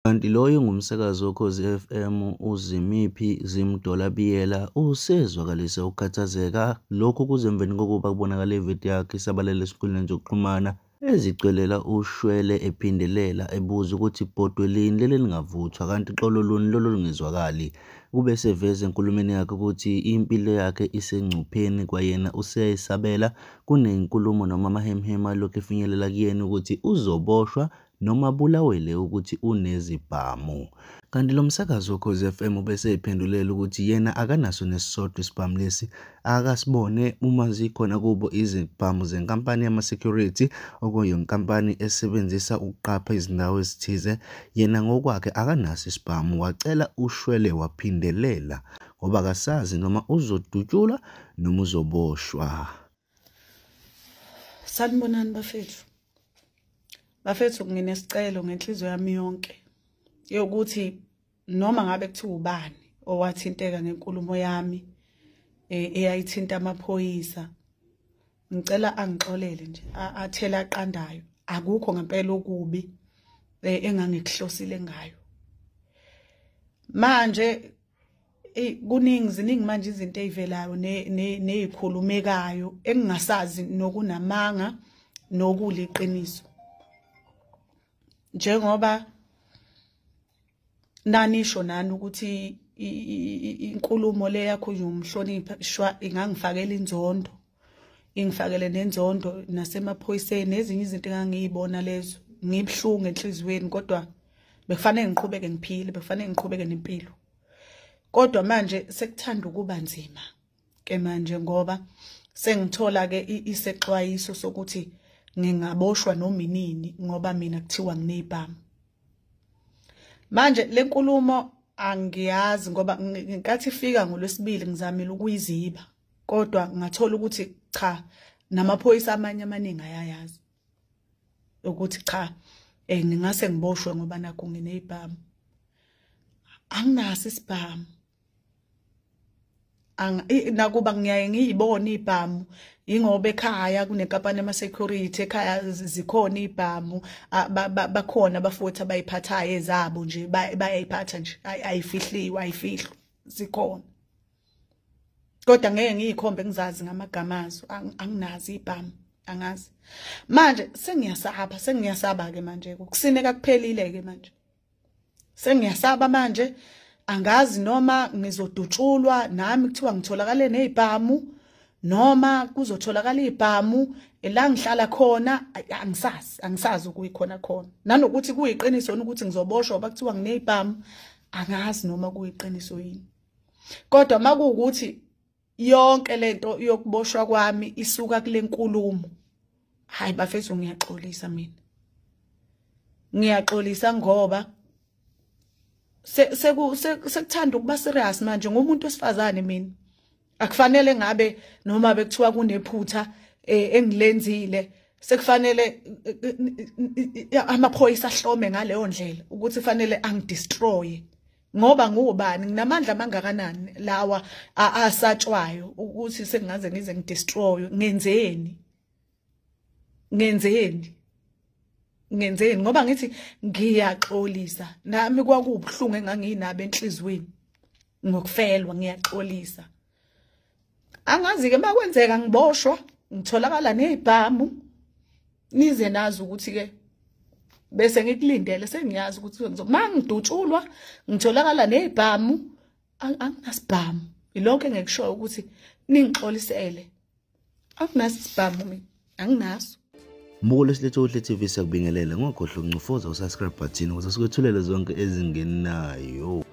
Kanti loyo ngumsakazi woKhozi FM uZimiphi Zimdola Biyela usezwakalise ukukhathazeka. Lokhu kuze emveni kokuba kubonakale ividiyo yakhe isabalele esinkundleni zokuxhumana ezicelela ushwele ephindelela ebuza ukuthi ibhodwe lini leli lingavuthwa kanti xolo luni lolu lungezwakali. Ube eseveza enkulumeni yakhe ukuthi impilo yakhe isengcupheni kwayena useyayisabela kunenkulumo noma amahemuhemu alokhu efinyelela kuyena ukuthi uzoboshwa noma abulawele ukuthi unezibhamu. Kanti lo msakazi woKhozi FM ubeseyiphendulela ukuthi yena akanaso nesisodwa isibhamu lesi akasibone uma zikhona kubo izibhamu zenkampani yama-security okuyinkampani esebenzisa ukuqapha izindawo ezithize. Yena ngokwakhe akanaso isibhamu, wacela ushwele waphindelela ngoba akasazi noma uzodutshulwa noma uzoboshwa. Sanibonani bafethu. Bafethu, nginesicelo ngenhliziyo yami yonke yokuthi noma ngabe kuthiwa ubani owathinteka ngenkulumo yami eyayithinta amaphoyisa, ngicela angixolele nje, athela aqandayo. Akukho ngempela okubi engangikuhlosile ngayo. Manje kuningi, ziningi manje izinto ezivelayo nezikhulumekayo engingasazi nokunamanga nokuliqiniso. Njengoba nanisho nani ukuthi inkulumo le yakho umhlonipha ingangifakela inzondo, ingifakele nenzondo nasemaphoyiseni nezinye izinto engangiyibona lezo. Ngibhlungu enhliziyweni, kodwa bekufanele ngiqhubeke ngiphile, bekufanele ngiqhubeke nempilo. Kodwa manje sekuthanda ukuba nzima ke manje, ngoba sengithola ke isexwayiso sokuthi ngingaboshwa noma inini ngoba mina kuthiwa nginezibhamu. Manje lenkulumo angiyazi, ngoba ngenkathi ifika ngolwesibili ngizamile ukuyiziba, kodwa ngathola ukuthi cha, namaphoyisa amanye amaningi ayayazi ukuthi cha, ngingase ngiboshwe ngoba nakho nginezibhamu. Anginaso isibhamu. Nakuba ngiyaye ngiyibona ibhamu, ingoba ekhaya kunenkampani yama-security, ekhaya zikhona ibhamu, bakhona abafowethu abayiphathayo ezabo nje, bayayiphatha nje, ayifihliwe, ayifihlwa, zikhona. Kodwa ngeke ngiyikhombe ngizazi ngamagama azo, anginazi ibhamu, angazi. Manje sengiyasaba, sengiyasaba-ke manje, ukusineka kuphelile-ke manje. Sengiyasaba manje, angazi noma ngizodutshulwa nami kuthiwa ngitholakale nezibhamu noma kuzotholakala izibhamu la ngihlala khona. Angisazi, angisazi ukuyikhona khona. Nanokuthi kuyiqiniso ukuthi ngizoboshwa ngoba kuthiwa nginezibhamu, angazi noma kuyiqiniso yini. Kodwa makuwukuthi yonke lento yokuboshwa kwami isuka kule nkulumo, hayi bafethu, ngiyaxolisa mina. Ngiyaxolisa ngoba sekuthanda ukuba serious manje. Ngumuntu wesifazane mina, akufanele ngabe noma bekuthiwa kunephutha engilenzile sekufanele amaphoyisa ahlome ngaleyo ndlela ukuthi fanele angidestroy. Ngoba ngubani, nginamandla mangakanani lawa asatshwayo ukuthi sengingaze ngize ngidestroy? Ngenzeni? Ngenzeni? Ngenzeni? Ngoba ngithi ngiyaxolisa, nami kwakubuhlungu enganginabo enhliziyweni ngokufelwa, ngiyaxolisa. Angazi ke makwenzeka ngiboshwa ngitholakala nezibhamu, nize nazi ukuthi ke bese ngikulindele, sengiyazi ukuthi mangidutshulwa ngitholakala nezibhamu, anginasibhamu. Ilokho engikushoyo ukuthi ningixolisele, anginasibhamu mina, anginaso. Mbuko lesiletho Uhle TV siyakubingelela, ungakhohlwa ukuncofoza usubscribe button ukuze sikwethulele zonke ezingenayo.